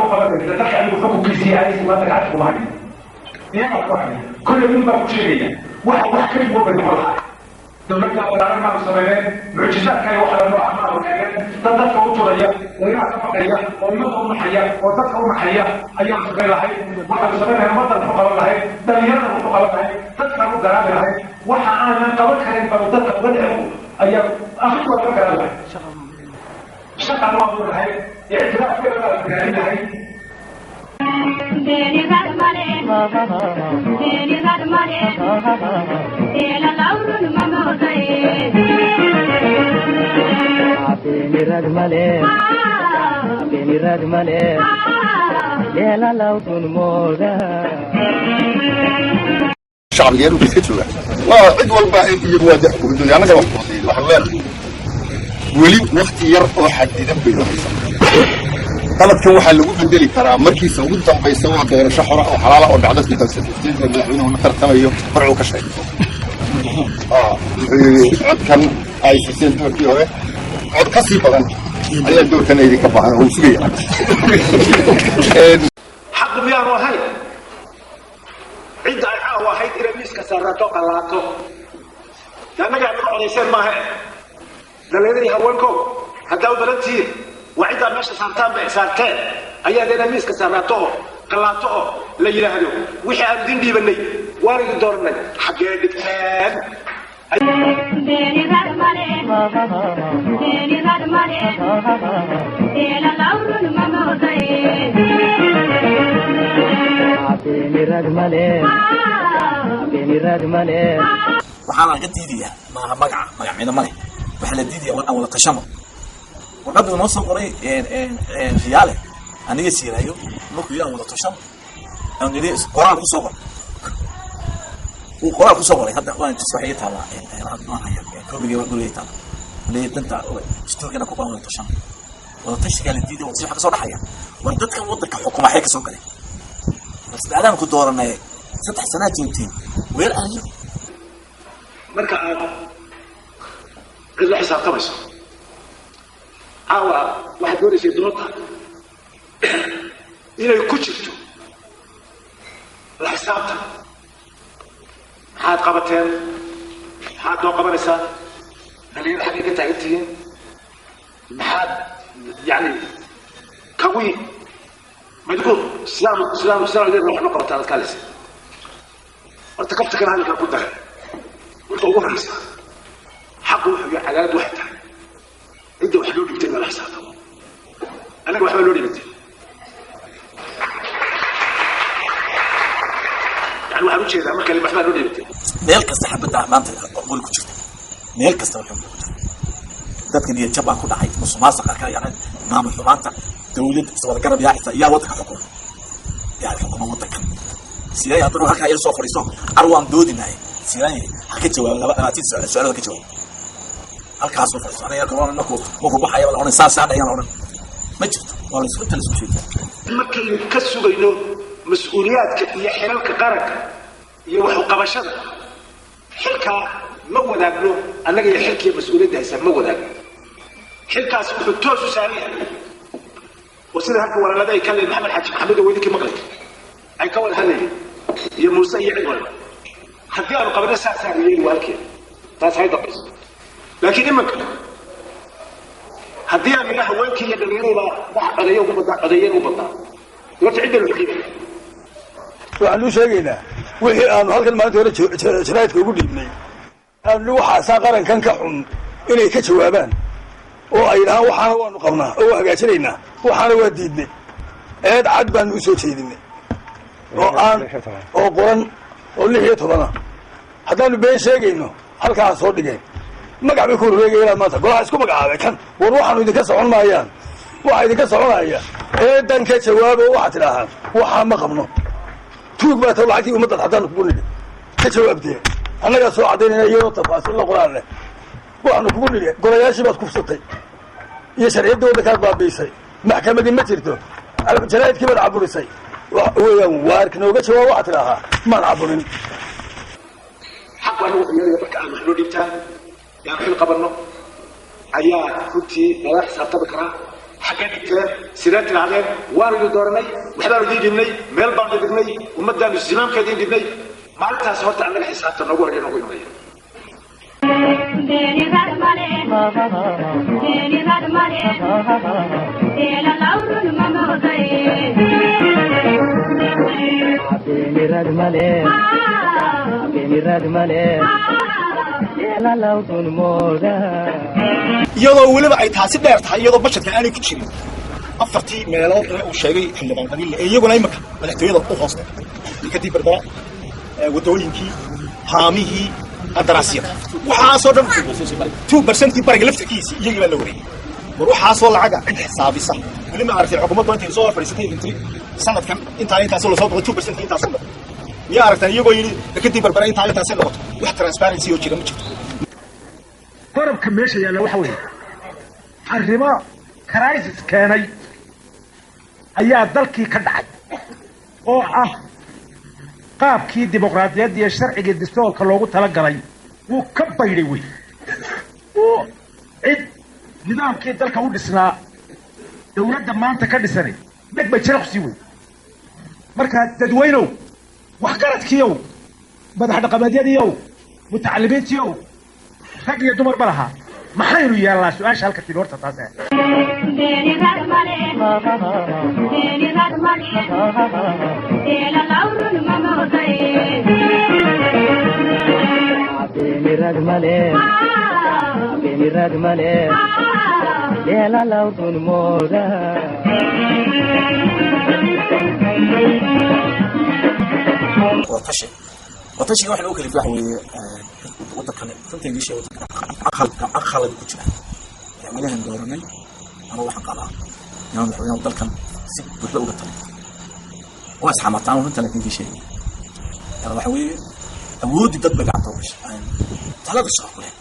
Waxu qabanaysa dadka anigu xukunkiisii aysi maanta gacanta kuma hayo, iyagaa ku haya. Kolle mid baa ku sheegaya, waxa wax ka duwan bay noqon lahaa dowladda wadaaran maanu sameyneen, mucjisaadka iyo waxa la nooca maanu keeneen. Dad dadka u turaya oo ilaah ka baqaya oo ummadda u naxaya oo dadka u naxaya ayaan samayn lahayd. Waxaanu samayn lahayd ummaddan wuxu qaban lahayd, dhalinyarada wuxu qaban lahayd, dadkaan u garaabi lahayd. Waxa aanan qaban karin baanu dadka uga dhex ayaa afrika waa laga garaabi lahayd, shaqaan u abuuri lahayd, ictiraafkeeda baan gaari lahayd. Shacbiga dhulka iska jooga waa cid walba, iyagu waa xukuumadooda, annaga wax waxaan leenahay weli wakti yar oo xadidan baynu haysaa. Qaladkan waxaa lagu bedeli karaa markiisa ugu dambaysa waa doorasho xora oo xalaala oo dhacda 2015 oo madaxweynuhu la tartamayo. Farcuu ka sheegay, wuxuu yidhi codkan ay siiseen doorkii hore cod ka sii badan ayaa doorkan idinka baahan oo uu sugaya. Xaqu miyaanu ahayn cidda ay caawa ahayd inay miiska saaraato qallaato? Annagaa naga codayseen maaha, dhallinyaradii, haweenkow, haddaa u badan tihiin waa ciddaa meesha saartaan ba saarteen ayaad inay miiska saaraato oo qallaato oo la yidhaahdo wixii aan idin dhiibanay, waan idin dooranay, xaggee dhigteen? Waxaana laga diidayaa maaha magaca, magacmina male. Waxaa la diidaya war aan wada tashano. Warqadda noo soo qoray Riyaale aniga siiraayo markuu yidhi aan wada tashano, aan nidhi qoraal kusoo qor, uu qoraal kusoo qoray. Hadda waan tus, waxay ii taallaa, waan haya koobigii guriga ii taalla. Leeyahay danta dastuurkana ku qoran wada tashano. Wada tashigaa la diidaya. Wada waxa kasoo dhaxaya war dadkan waddanka xukuma waxay kasoo galeen bas ku dooranay 3 sanaa joogteen weer ayo. Marka aad cid la xisaabtamayso caawa, waxaad doonaysay doonta inay ku jirto la xisaabtan. Maxaad qabateen? Maxaad noo qabanaysaa? Dhalinyarada xaggay ka taagan tihiin? Maxaad yani kawi madiku islaam islaam islaam wax ma qabataan? Aad kaalisa horta kafta kana hadalkaa ku dara. Marka ugu horreysa xaqu wuxuu yahay, cadaalad waxay tahay cidda wax loo dhibtay in lala xisaabtamo. Annaga waxbaa loo dhibatay, yani waxaan ujeedaa marka waxbaa loo dhibatay. Meel kasta xabadda maanta qoli ku jirta, meel kasta waxay ku jirta dadka niyad jab baa ku dhacay, musuqmaasuqa ka yaray, maamul xumaanta, dawlad iswada garab yaacisa. Yaa waddanka xukuma? Yaa xukuma waddanka? Sidee haddana halkaa ila soo fadhiiso arwaan doodi maayo. Sidee ha ka jawaabo laba 20 su'aal, su'aal ka jawaabo, halkaas soo fadhiiso. Aniga markuu baxaya la odhan saa dhayaan la odhan ma jirto. Waa la isku inta la isku sheegtaa. Markaynu ka sugayno mas-uuliyaadka iyo xilalka qaranka iyo wax u qabashada, xilkaa ma wadaagno annaga iyo xilkiiyo mas-uuliyadda haysa ma wadaagno. Xilkaasi wuxuu toos u saaran yahay oo sida halka walaalada ay ka leeyihin Maxamed Xaaji Maxamed oo wedinkii maqlay ay ka wada hadlayeen iyo Muuse iyo cid walba, haddii aanu qabano saasaanu yeeli waa halkeeda, taas hay dambayso. Laakiin iminka haddii aan nidha haweenkii iyo dhallinyarada wax codeeya ugu badnaa, codeeyeen u badnaa, horta cidda loo dhiibaya. Waxaanu u sheegaynaa wixii aanu halkan maalinta hore jaraa'idka ugu dhiibnay, aanu waxaasaa qarankan ka xun inay ka jawaabaan oo ay yidhahaan waxaana waanu qabnaa oo waa hagaajinaynaa, waxaana waa diidnay. Eed cad baanu u soo jeedinay oo aan oo qoran oo 16-a. Haddaanu been sheegayno halkaa soo dhigeen, magac bay ku horreegayaan maanta golaha isku magacaabay kan. War waxaanu idinka socon maayaan, waxaa idinka soconaya eedan ka jawaabo. Waxaad tidhaahaan waxaa ma qabno, tuug baa taw lacagtii ummaddaad haddaan kugu nidhi ka jawaabtee. Annagaa soo caddaynayna iyadoo tafaasiil la qoraan leh. Waxaanu kugu nidhi golayaashii baad kufsatay iyo sharciyadda waddankaad baabiisay, maxkamadii ma jirto, jaraa'idkii baad caburisay weeyaan. Waar nooga jawaab, waxaad tidhaahaa maan caburin. Xaqu anagu wuxuu yeelaya marka aan wax noo dhiibtaan aan xil qabanno ayaa runtii lala xisaabtami karaa. Xaggee dhigteen? Sidee tidhahdeen? Waanu idin dooranay, waxbaanu idiin dhibnay, meel baanu dhignay, ummaddaanu zimaamkeeda idin dhibnay. Maalintaas horta annaga xisaabta noogu horreeya noogu imanaya. Iyadoo weliba ay taasi dheer tahay, iyadoo budgetka aanay ku jirin afartii meelood ee uu sheegay xildhibaan Qadiille ee iyaguna imika madaxtooyada u hoosta, kadib Berbera, wadooyinkii, haamihii, qandaraasyada, waxaasoo dhan 2%-kii bariga laftirkiisii iyagii baa la wareegay. War waxaasoo lacaga cid xisaabisa weli ma aragtay? Xukuumaddu intay soo hor fadhiisatay intiri sanadkan intaan intaasoo lasoo boqo 2%-kii intaasoo noqo, miyaa aragtaan iyagoo yidhi kadib Berbera intaa intaasay noqoto? Wax transparency oo jira ma jirto. Qodobka meesha yaalla waxa weeye, arrimo crisis keenay ayaa dalkii ka dhacay oo ah qaabkii dimuqraadiyadda iyo sharcigii distoorka loogu talagalay wuu ka baydhay wey, oo cid nidaamkii dalka u dhisnaa dawladda maanta ka dhisanay dheg bay jiraqsi wey. Marka dadweynow, waxgaradkiiyow, madax dhaqameedyadiiyow, mutacalimiintiiyow, rag iyo dumar ma laha, maxaynu yeelnaa? Su-aasha halka tidhi horta taas ah. Watashi watashiga waxa lagu kalifay waxa weeye, waddankan runta ingiliisha waddanka aqalka aqalad ku jira madaxweynahan dooranay. Ama waxaan qabaa inaan madaxweynaha dalkan si buuxda uga talin waa isxamataan runta, laakiin kii sheegay waxa weeye awooddii dad bay gacanta u gashay, talada shaqo ku leh,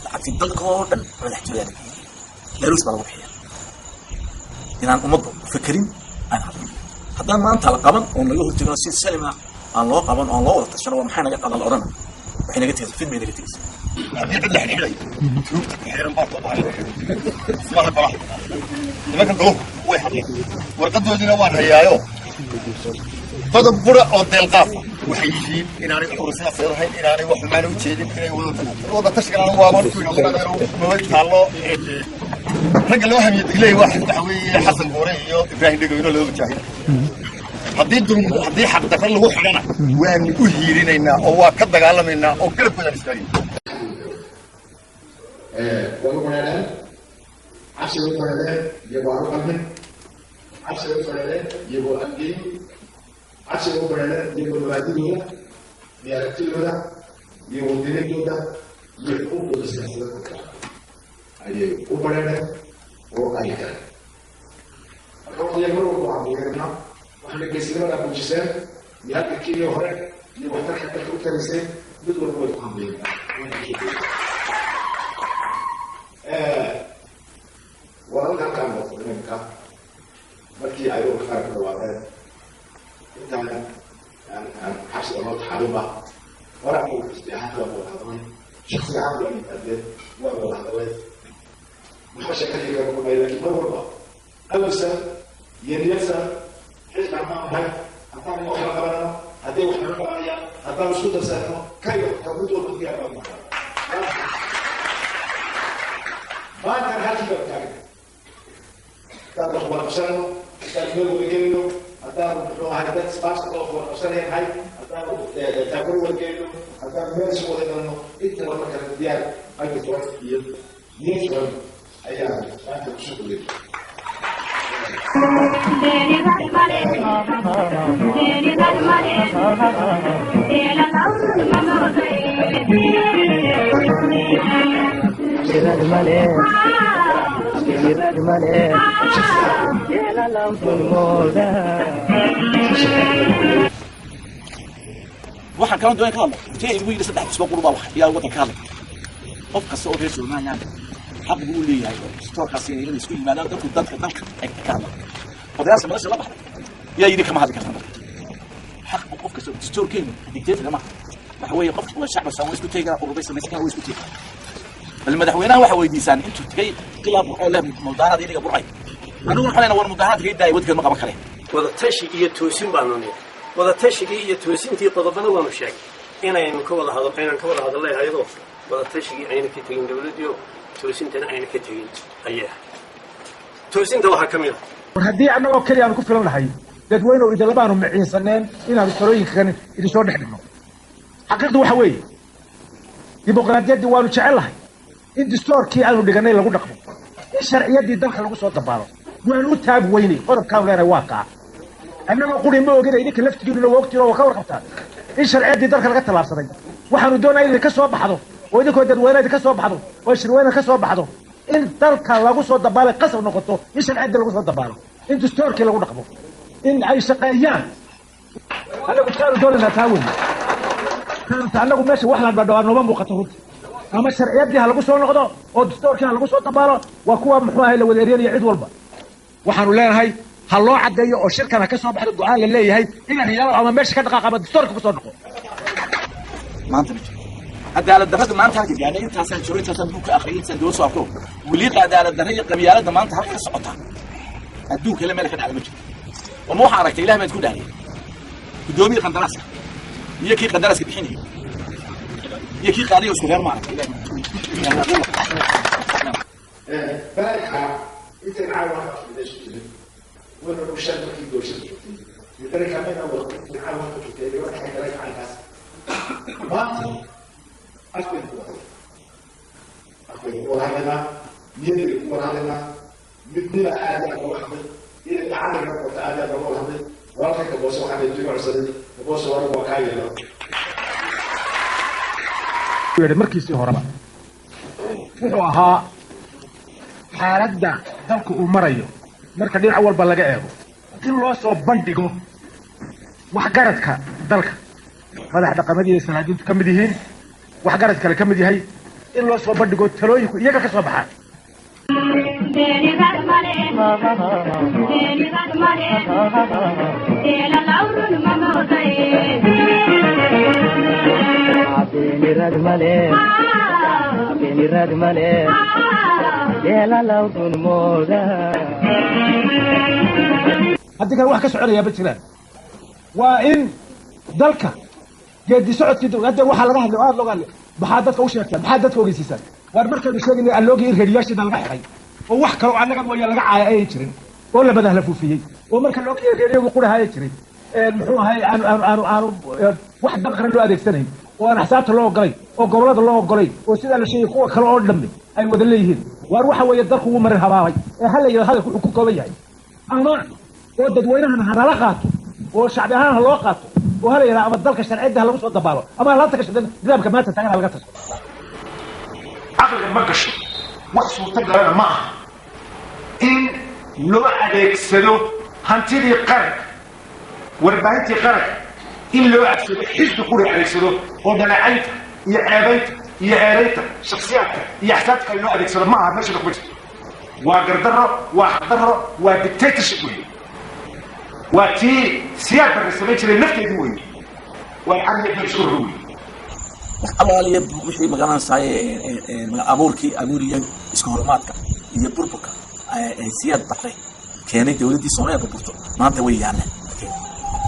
lacagtii dalka oo dhan madaxtooyaha la geeyey, laaluus baa lagu bixiya, inaan ummadda fekerin aan hadlin. Haddaan maanta la qaban oo naga hortagno si salima aan loo qaban oo aan loo wada tashano, waa maxay naga qaban la odhana, waxay naga tegaysa fidmay naga tegaysa. Haddii cid la xidxidayo, tuugta ku xiran baa soo baxay ismaha golaha. Nimanka golahu way hadleen, warqadoodiina waan hayaayo. Qodob bura oo deelqaafa waxay yihiin inaanay urur siyaasadeed ahayn, inaanay wax xumaana u jeedin, inay wada tashigan waaban ku maba taallo. Ragga loo hamiye digley waxa weeye Xasan Guure iyo Ibraahim Dhegowino, loo mujaahid. Haddii dulm, haddii xaqdarro lagu xidhana, waanu u hiirinaynaa oo waa ka dagaalamaynaa oo garabkoodaan istaagayna. Way u bareereen, cabsi way u bareereen iyagoo aan u qalmin, cabsi way u bareereen iyagoo aan gelin, cabsi way u bareereen iyagoo mabaadidooda iyo aragtidooda iyo wadaniyadooda iyo xuquuqdooda siyaasadeed ayay u bareereen oo ay galeen. Marka waqtigan mar walba waxaan buurinaa, waxaana geesinimada muujiseen iyo halkankii hore iyo waxtarka dalka u tarayseen, mid walba way ku hambeynaa. Walaalka halkaan noqdo iminka markii ay ururka qaar ku dhawaaqeen intaan aan xabsiga loo taxaarinba hore, anigu xisbi ahaan waa wada hadalay, shaksi ahaan waa yimaadeen, waa wada hadalay, waxba sheekadii kama kulmay. Laakiin mar walba qalbisan iyo niyadsan xisbi haddaan nahay, haddaan wax la qabanano, hadday wax nala qabanayaan, haddaan isku darsano kayo mid walba diyaar baan nahay. Maantan halkii baan taagan. Haddaan wax wada qabsanayno, haddaan meel wada gelayno, haddaan muxuu ahay dad sponsor oo wada qabsanaya nahay, haddaan taakuro wada gelayno, haddaan meel isu wada galno, inta wada kale diyaar, qalbi furan iyo niyad furan ayaa maanta kusoo dhawey. Waxaan kaloo doonaya ka hadlo intee igu yidhi saddex cusbo qurubaa wax ayaa waddanka ka hadlay. Qof kasta oo reer Somaliland xaq buu u leeyahay oo stoorkaas inay isku yimaadaan dadku dadka dalka ay ka hadlaan. Odayaasha madasha la baxday yaa yidhi kama hadli kartaan dalka? Xaq buu qof kasta, dastuurkeenu dictator maaha. Waxa weeye qof waa shacba saan waa isku tegi karaa, urubay samaysan karaa, waa isku tegi karaa. Bal madaxweynaha waxa weydiisaan intuu tegay Ilaa Burco leh mudaaharaad iliga Burcay. Anigu waxaan leenahay, war mudaaharaadka ii daaya, wadkeed ma qaban kareen. Wadatashi iyo toosin baanu nihi. Wadatashigii iyo toosintii qodobada waanu sheegay inaynu ka wada hadal, inaan ka wada hadalnay ayadoo wadatashigii ayna ka tegin dawladdiio, toosintana ayna ka tegin ayaa toosinta waxaa ka mid a. War haddii annagoo keliya aanu ku filan lahay, dadweynow, idinlamaanu miciinsaneen inaanu talooyinkan idinsoo dhex dhigno. Xaqiiqdu waxa weeye, dimuqraadiyaddii waanu jecel lahay, in distoorkii aanu dhiganay lagu dhaqmo, in sharciyaddii dalka lagu soo dabaalo waanu u taag weynay. Qodobkaanu leenahay waa kaa. Annagoo quri ma ogina, idinka laftigiinuna waa ogtiin oo waa ka warqabtaan in sharciyaddii dalka laga tallaabsaday. Waxaanu doonaya in idinka soo baxdo oo idinkoo dadweyne idinka soo baxdo oo shirweyne ka soo baxdo in dalka lagu soo dabaalay qasab noqoto in sharciyaddii lagu soo dabaalo, in distoorkii lagu dhaqmo, in ay shaqeeyaan. Annagu taanu doonaynaa taa wey. Annagu meesha wax la dhadhawaa nooma muuqato runti. Ama sharciyaddii ha lagu soo noqdo oo distoorkii ha lagu soo dabaalo, waa kuwa muxuu ahay la wada eryanaya cid walba. Waxaanu leenahay ha loo caddeeyo oo shirkan ha ka soo baxdo go-aan la leeyahay inaan yaalo ama meesha ka dhaqaaq ama distoorka ku soo noqo. Maanta ma jirto cadaalad darrada maanta halka gaadhay. Intaasaan jiro, intaasaan buugka akhriyay, intaasaan dowlad soo arko, weli cadaalad darra iyo qabyaaladda maanta halka ka socota adduunka ile meel ka dhacda ma jirto. Oo ma waxaa aragtay, Ilaah baan isku dhaariyay, guddoomiyii qandaraaska iyo kii qandaraaska bixinayay iyo kii qaadayo isku reer? Ma aragtay? Baarixa intay caawa meesha jirin wana ushaan markii doorshada joogtay iyo dareenka mayna wada intay caawa halka joogtay gabadha xagga dareenka caynkaas. Maanta afkaynu ku wada afkaynu ku wada hadlaynaa, niyadaynu ku wada hadlaynaa, midnima aad iyo aad looga hadlay, inay gacanta noqoto aad iyo aad looga wada hadlay. Walaalkan Gaboose waxaan jiro codsaday, Gaboose, waragu waa kaa yeelo. Yeedhay markiisii horeba wuxuu ahaa xaaladda dalku uu marayo marka dhinac walba laga eego in loo soo bandhigo waxgaradka dalka, madax dhaqamadii iyo salaadiintu ka mid yihiin, waxgarad kale ka mid yahay, in loo soo bandhigo talooyinku iyaga ka soo baxaan. Haddii kale wax ka soconayaa ma jiraan. Waa in dalka geedi socodkii hadda waxaa laga hadlay oo aada looga hadlay, maxaa dadka u sheegtaan, maxaa dadka ogeysiisaan? Waar markaynu sheegaynay alloogii in reeriyaashiina laga xiray oo wax kale oo annaga mooya laga caaya ayan jirin oo la madax la fuufiyey oo marka la ogyahay reeriyagu quraha ayan jirin, muxuu ahay, aanu wax dan qaran loo adeegsanayn oo aan axsaabta loo ogolay oo gobollada loo ogolay oo sidaa la sheegay kuwa kale oo dhammi ay wada leeyihiin. Waar waxa weeye dalku wuu marin habaabay ee ha la yidhahdo. Hadalku wuxuu ku kooban yahay ama oo dadweynahan hanala qaato oo shacbi ahaan ha loo qaato oo hala yidhahdo ama dalka sharciyadda ha lagu soo dabaalo ama laanta ka shaqeyn nidaamka maanta taagan ha laga tasho. Caqliga ma gasho, wax suurto galana ma aha in loo adeegsado hantidii qaranka, warbaahintii qaranka in loo adeegsado xisbi quri adeegsado oo dhaleecaynta iyo ceebaynta iyo eedaynta shaksiyaadka iyo axsaabta kale loo adeegsado ma aha. Meeshana kuma jirto. Waa gardarro, waa xaqdarro, waa dictatorship weeye, waa tii Siyaad Barre samayn jiray nafteedii weeye, waa cariga beel isku rogo weeye. Wax allaaliya wixii magaranaysaay abuurkii abuuriya iska horumaadka iyo burburka Siyaad Barre keenay, dowladdii Soomaaliya burburto, maanta way yaalaan.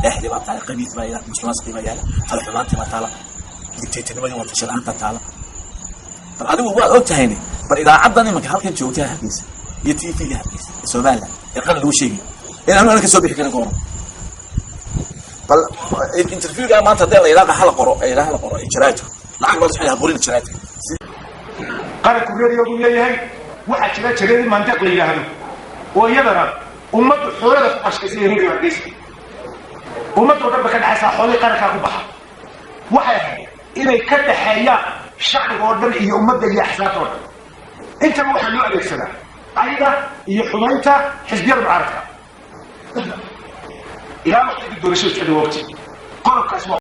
Dhexdii baa taala, qabiis baa yaala, musuqmaasuqii baa yaala, talaxumaantii baa taala, dictatornimadii waa tashalaanta taala. Bal adigu waad og tahayne, bal idaacaddan imanka halkan joogta Hargeysa iyo TV-ga Hargeysa ee Somaliland ee qaran lagu sheegayo in anu ana ka soo bixi karin ka waran. Bal interviewga maanta haddii la yidhaha hala qoro, hala qoro jaraa'idku, lacag baa la qorin jaraa'idka. Qaranku radio buu leeyahay. Waxaa jira jareedii Maandeeq la yidhaahdo oo iyadana ummaddu xoolada ku qarshaysa radio Hargeysa, ummadda oo dhan ba ka dhexaysaa, xoolihii qarankaa ku baxa. Waxay ahayd inay ka dhaxeeyaan shacbiga oo dhan iyo ummadda iyo axsaabta oo dhan. Intaba waxaa loo adeegsadaa ayda iyo xumaynta xisbiyada mucaaradka ilaa waqtigii doorashada socday. Waqti qodobkaas waa